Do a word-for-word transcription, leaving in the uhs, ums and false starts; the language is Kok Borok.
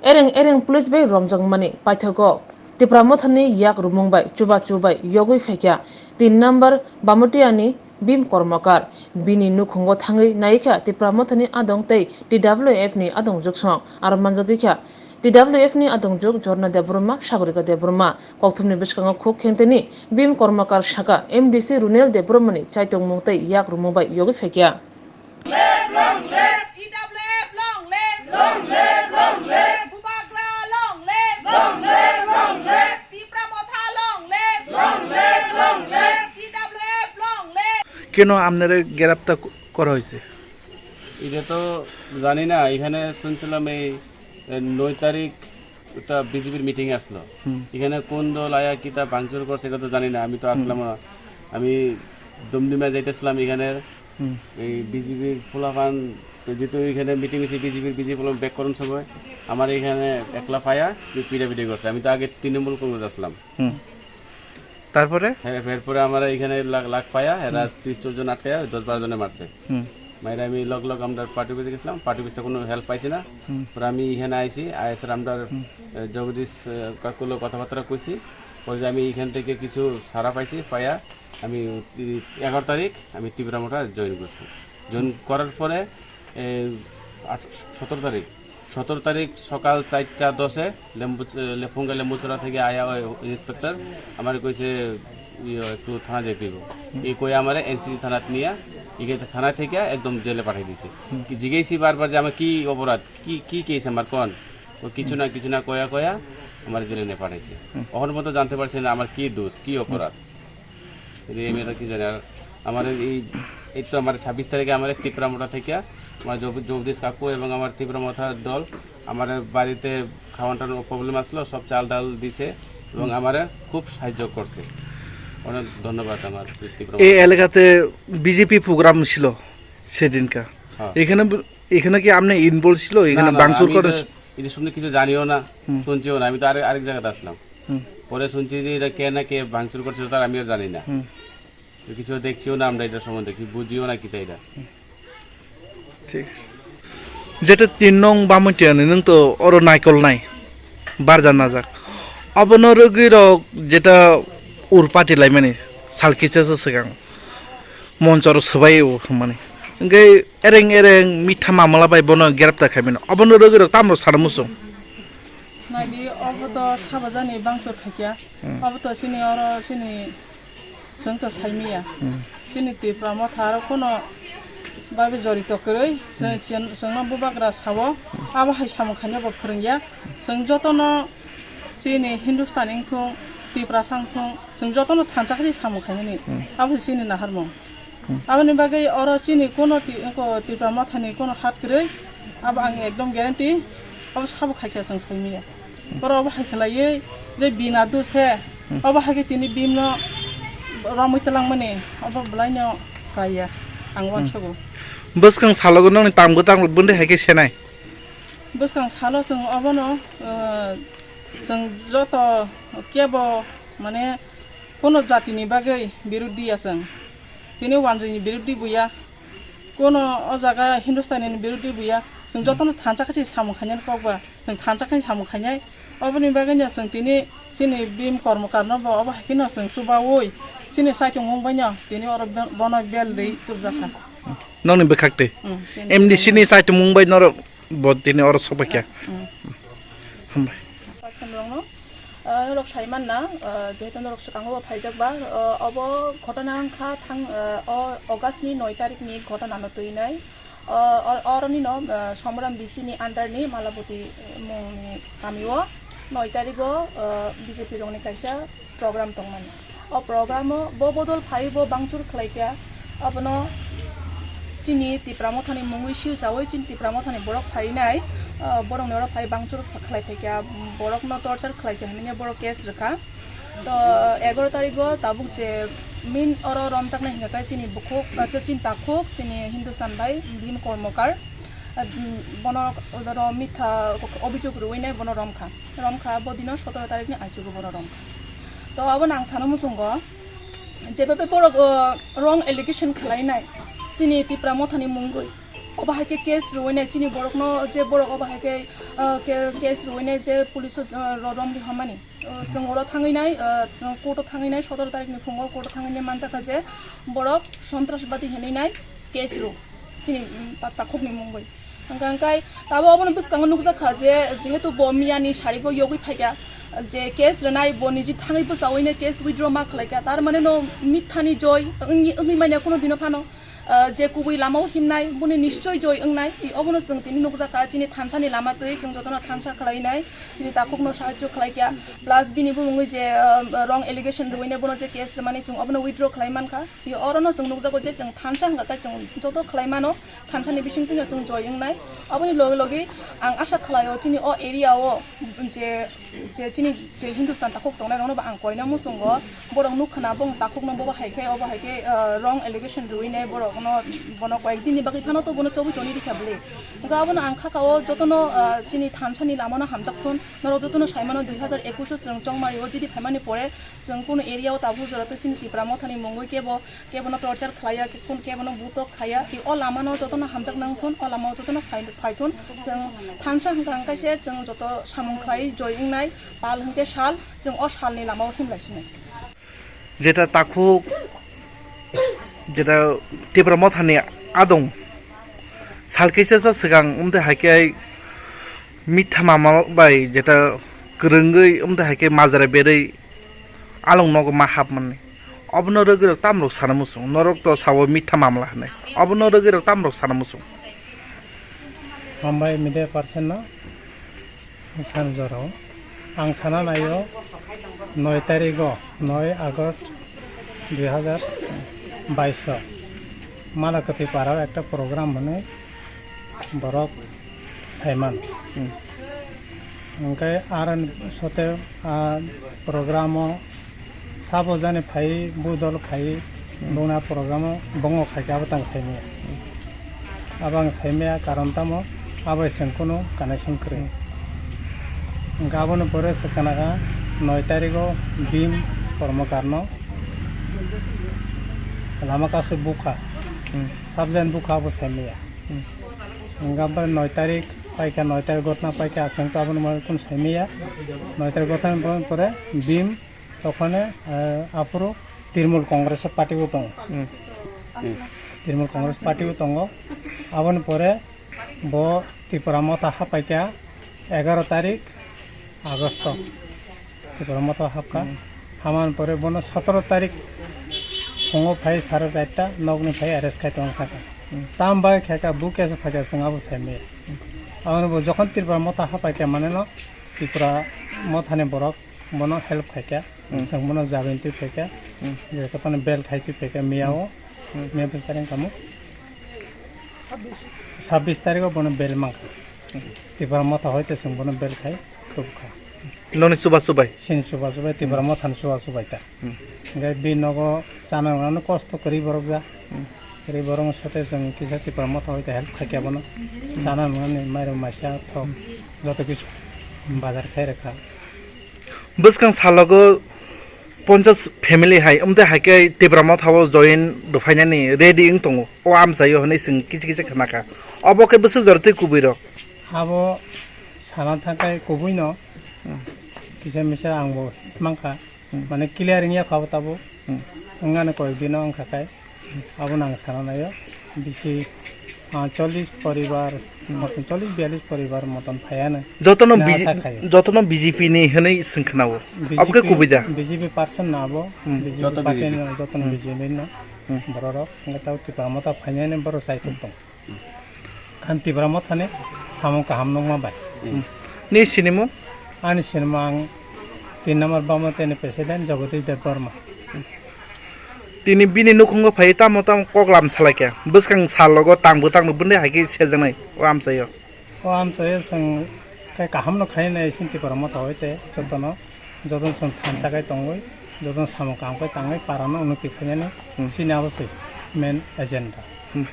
Ereng ereng police bai romjakmani paithago Tipra Mothani yak rumung bai chubachu bai yogwi phaikha tin number Bamutiani Bhim Kormokar. Bini nukhungo thangwi naikha Tipra Mothani adong tei T W F ni adong juksong aro manjagwikha T W F ni adong juk Jorna Debbarma, Sagorika Debbarma. Kokthumni bwskango khuk khenteni Bhim Kormokar saka M D C Runel Debbarmani chaitongmung tei yak rumung bai yogwi phaikha. T W F long live! Long live, long live! Bubagra long live! Long live, long live! Tipra Motha long live! Long live, long live! T W F long live! কেন আপনারে গ্রেপ্তার ক-, করা হয়েছে? এটা তো জানি না, এখানে শুনছিলাম এই, এ, নয় তারিখ একটা বিজেপির মিটিং আসলো। হুম। এখানে কোন দল আয়া কিতা ভাঙচুর করছে এটা তো জানি না, আমি তো হুম। আসলাম না। আমি দমদমিয়া যাইতেছিলাম এখানে। হুম। এই বিজেপির পোলাপান তো যেহেতু এখানে মিটিং হয়েছে বিজেপির, বিজেপি পোলাপান ব্যাক করার সময় আমার এখানে একলা পায়া যে পিটাপিটি করছে। আমি তো আগে তৃণমূল কংগ্রেস আসলাম। হুম। তারপরে? হ্যাঁ, এরপরে আমরা এখানে লাগ, লাগ পায়া, এরা হুম। ত্রিশ চল্লিশ জন আটকায়া দশ বারো জনে মারছে। হুম। মাইরা আমি লগ লগ আমরা পার্টি অফিসে গেছিলাম, পার্টি অফিসে কোনো হেল্প পাইছি না। হুম। পরে আমি এখানে আইছি, আইসার আমরা, হুম। এ, জগদীশ, এ, কাকুলো কথাবার্তা কইছি। পরে যে আমি এখান থেকে কিছু সারা পাইছি, পাইয়া আমি তি-, এগারো তারিখ আমি টিপরা মোটা জয়েন করছি। জয়েন করার পরে, এ, আট-, সতেরো তারিখ, সতেরো তারিখ সকাল চারটা দশে লেম্বু-, লেফুঙ্গা লেম্বুচড়া থেকে আয়া ওই ইন্সপেক্টর আমার কইছে, "ইয়ে, একটু থানা যাইতে হইব।" এই কই আমারে এনসিসি থানাত নিয়ে, এখানে থানা থেকে একদম জেলে পাঠিয়ে দিছে। কি জিজ্ঞেসি বারবার যে আমার কি অপরাধ, কি, কি কেস আমার, কোন? ও কিছু না, কিছু না কয়া কয়া আমার জেলে নিয়ে পাঠাইছে। হুম। অখন পর্যন্ত জানতে পারছি না আমার কি দোষ, কি অপরাধ। এই মেয়েটা কি জানে? আর আমার এই, এই তো আমার ছাব্বিশ তারিখে আমার টিপরা মোটা থেকে আমার জগ-, জগদীশ কাকু এবং আমার টিপরা মোটা দল আমার বাড়িতে খাওয়ান টাওয়ানোর প্রবলেম আসলো, সব চাল ডাল দিছে এবং হুম। আমারে খুব সাহায্য করছে। অনেক ধন্যবাদ আমার টিপরা এই মোটা। এলাকাতে বিজেপি প্রোগ্রাম ছিল সেদিনকা। হ্যাঁ। এখানে ব-, এখানে কি আপনি ইনভলভ ছিল? না, এখানে না, না, ভাঙচুর আমি করে? এটা, এটা সম্বন্ধে কিছু জানিও না, হুম। শুনছিও না। আমি তো আরেক, আরেক জায়গাতে আসলাম। হুম। পরে শুনছি যে এটা কে না কে ভাঙচুর করছিল, তার আমিও জানি না। হুম। তো কিছু দেখছিও না আমরা এটার সম্বন্ধে, কি বুঝিও না কিতা এটা। ঠিক আছে। Jeta tin nong Bamutiani nwng to oro naikolnai barja najak. Abono rwgwi rok jeta urpati laimani sal kisa se swkang monchoro swbai o hwnmani. Hwnkhe ereng ereng mitha mamala bai bono grepta khaimano. Abono rwgwi rok tamo sana muchung? Naidi, obo to sabajani bangchor khaikya. Hmm. Obo to chini oro chini Chwng to saimaya. Hmm. Chini Tipra Motha aro kono babe jorito kwrwi. Chwng, hmm, chwng, chwngno bubagra sao. Hmm. Abo hai samung khaina bo phwrwngya. Chwng jotono chini Hindustani wngthung, Tiprasa wngthung, chwng jotono thansa khe samung khainani. Hmm. Abo se chini naharmung. Hmm. Aboni bagwi oro chini kono ti-, wngko Tipra Mothani kono hat kwrwi. Abo ang ekdom guarantee. Abo sabo khaikha chwng saimaya. Borok obo hai khlaiwi je bina duse, hmm, obo hai khe tini bimno romwi twlangmani, obo bwlaino chaya, ang, hmm, uansugo. Bwskang salogo nokni tamgo tang bwndwi hai khe senai? Bwskang salo chwng obono, uh, chwng joto kebo, mane, kono jatini bagwi birodhi ya chwng. Tini wanjwini birodhi buya. Kono o jaga Hindustani ni birodhi buya. Chwng jotono thansa khe se samung khainani kok ba. Chwng thansa khe samung khainai. Oboni bagwi no chwng tini chini Bhim Kormokarno bo obo hai kheno chwng chubaui chini saichung mung bai no tini oro be-, bono bel rwi tubjakha. Nokni bwkhak twi? Hmm, tini M D C ni saichung mung bai norok bo tini oro sokphaikha. Hmm. Hambai. Person rokno, ah, norok sai manna, ah, jehetu norok swkango bo phaijak ba, ah, obo ghotona wngkha thang, ah, o August ni noi tarik ni ghotona no twi nai. Ah, o-, oroni no, ah, Somram B C ni under ni Malaboti, eh, mung ni kami o noi tarik o, ah, B J P rok ni kaisa program tongmani. O program o bo bodol phai bo bangchur khlai kha. Abono chini Tipra Mothani mungwi silchawi chini Tipra Mothani borok phainai, ah, borokni oro phai bangchur khlai phai kha, borokno torture khlai kha hinwi borok case rwkha. To egaroh tarikgo tabuk je min oro romjaknai hingkha khe chini bukhuk, ah, chini takhuk, chini Hindustan bai Bhim Kormokar, ah, bono oro mitha obijog rwinai bono romkha. Romkha, bo dino sotoro tarikni aichugo bono romkha. To abono ang sana muchungo, jeba bai borok, o, wrong allegation khlainai, chini Tipra Mothani mungwi, Obo hai khe case rwinai chini borokno, je borok obo hai khe, ah, ke-, case rwinai je police o, ah, ro-, rom rihormani. Ah, chwng oro thangwi nai, ah, court o thangwi nai, sotoro tarikni phungo court o thangwi nai manjakha je borok sontrasbadi hinwi nai case rw chini, mm, ta-, takhukni mungwi. Hwnkha hwnkhe tabo obono bwskango nukjakha je jehetu bo miyani sarigo yogwi phaikha, je case rwnai bo niji thangwi bwchawi nai case withdraw ma khlaikha, tar mane no mithani joi wngwi, wngwi manya kuno dino phano. Ah, je kubui lamao himnai, boni nischoi joi wngnai. I obono chwng tini nukjakha, chini thansani lama twi chwng jotono thansa khlainai, chini takhukno sahajyo khlaikha. Plus bini bumungwi je, ah, wrong allegation rwinai bono je case rwmani chwng obono withdraw khlai mankha. I orono chwng nukjago je chwng thansa hwnkha khe chwng joto khlai mano, thansani bisingtwino chwng joi wngnai. Aboni logi logi ang asa khlaio chini o area o je je chini je Hindustan takhuk tongnai rokno bo ang koina muchungo, borok nuk khna bong takhuk no bo hai khe, obo hai khe, ah, wrong allegation rwinai borok no, bono koyek din ni bagwi phano to bono chobwi toni rikha bwle. Hwnkhe abono ang khaka o jotono, ah, chini thansani lama no hamjak thun, norok jotono sai mano dui hazar ekush o chwng chongmari o jidi phaimani pore chwng kuno area o tabuk jora tei chini Tipra Mothani mungwi kebo kebono torture khlaiya, khe kun kebono butok khaiya, i o lamano jotono hamjak nang thun, o lamao jotono phai, phai thun, chwng thansa hwnkha hwnkhe se chwng joto samung khlai joi wngnai, pal hwnkhe sal, chwng o salni lamao himlai sinai. Jeta takhuk, jeta Tipra Mothani adong, sal kisa sa swkang wngte hai khe mitha mama bai jeta kwrwngwi wngte hai khe majra berwi along nogo ma hapmani. Obono rwgwirok tamrok sana muchung, norok to sao mitha mamla hwnwi. Obono rwgwirok tamrok sana muchung. Hambai media person no sanjoro. Ang sana naio noi tarigo, noi August dui hazar bais o Malakwtwi parao ekta program hwnwi borok saiman. Hmm. Hwnkhe aro sote, ah, programo sabo jani phai, bu dol phai, hmm, bongni a programo bongo khaikhe abo tang saimaya. Hmm. Abo ang saimaya karon tamo abo chwng kunu connection kwrwi. Hmm. Hwnkhe aboni pore se kanaka noi tarigo bim kormokarno lama kasu bukha. Hmm. Sabo jani bukha abo saimaya. Hmm. Hwnkhe aboni noi tarik paikha, noi tarik gotna paikha, aswng to aboni mane kun saimaya. Noi tarik gotna pore bim tokhone, eh, aphuru Trinamool Congress party o tongo. Hmm. Hmm. Trinamool Congress party o tongo. Aboni pore bo Tipra Motha hapaikha egaro tarik August o. Tipra Motha hapkha. Hmm. Hamani pore bono sotoro tarik phungo phai sare charta nokni phai arrest khai tong sakha. Hmm. Tam bai khaikha bu case phaikha chwng abo saimaya. Hmm. Aboni bo jokhon Tipra Motha hapaikha mane no Tipra Mothani borok bono help khaikha. Hmm. Chwng bono jabin twi phaikha. Hmm. Je kotono bel khai twi phaikha miya o. Hmm. Miya bel tarik tamo? Sabbish tarigo bono bel mankha. Hmm. Tipra Motha hoite chwng bono bel khai tubukha. Noni chuba chubai? Sin chuba chubai, Tipra, hmm, Mothani chuba chubai ta. Hmm. Hwnkhe bini nogo chana rwnano kosto kwrwi borok ja. Hmm. Kwrwi borok sote chwng kisa Tipra Motha hoite help khaikha bono. Hmm. Chana rwnani mairum maisa thok, hmm, joto kisu bazar khai rwkha. Bwskang salogo ponchas family hai, umtwi hai khe Tipra Motha o join rwphainani ready wng tongo. O amchaio hwnwi chwng kisa kisa khnakha. Obo khe bwswk jora tei kubui rok? Abo sana thangkhai kubui no, hmm, kisa misa ang bo mankha. Hmm. Mane clear wngya kha bo tabuk. Hmm. Wngani koyek dino wngkha khai. Abono ang sana naio, bisi, ah, chollish poribar, hmm, moton, chollish biyallish poribar moton phaiano. Jotono na B J P, asa khaio. Jotono B J P ni hwnwi swng khwnao. Abo khe B J P, kubui da? B J P person na abo, hmm, B J P joto party B J P. No, jotono, hmm, B J P no. Hmm. Bororok, hwnkhe tabo Tipra Motha phainani borok chaitok tong. Ang Tipra Mothani samung kaham nukma bai. Hmm. Ni sinimung? Ani sinimung ang tin number Bamoteni president Jagadish Debbarma. Tini bini nukhungo phai tamo tamo koklam salaikha. Bwskang salogo tangbo tangbo bwndai hai khe sejaknai o amchaio. O amchaio chwng khe kaham no khainai sin Tipra Motha hoite jotono. Jotono chwng thansa khai tongwi, jotono samung kaham khai tangwi parano unnoti khainani, hmm, chini abo se main agenda. Hmm.